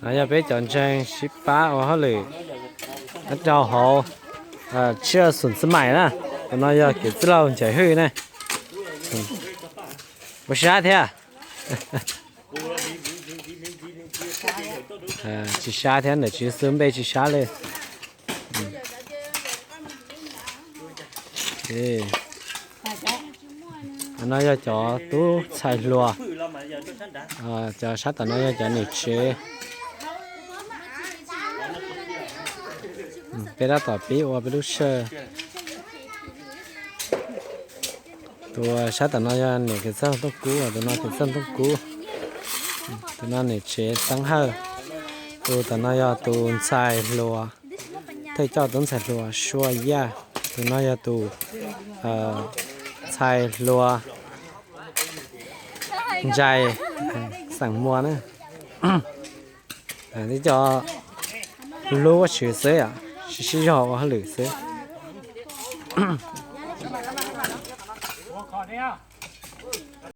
No yog peb cov ntseeg sib pab ua hauj lwm rau hauv tsiaj xum txwb maim na. Tus no yog kev txwj laug Nchaiv Hwj na. Ua sab thiab. Tsis sab thiab, ntawm tsis xwb npe tsis sab li. No yog cov tub ntxhais hluas. Cov sab tom no yog cov niam tsev. Peb tab tom pib ua peb lub sij. Tus sab tom no yog niam kev txawj Tooj Kub, tus no kev txawj Tooj Kub. Tus no niam tsev Xeeb Hawj. Tus tom no yog tus ntxhais hluas, thawj coj tub ntxhais hluas Sua Yaj. Tus no yog tus ntxhais hluas Ntsais, xeem Muas na. Tib co hlub Vajtswv xwb, sib sib zog ua hauj lwm xwb.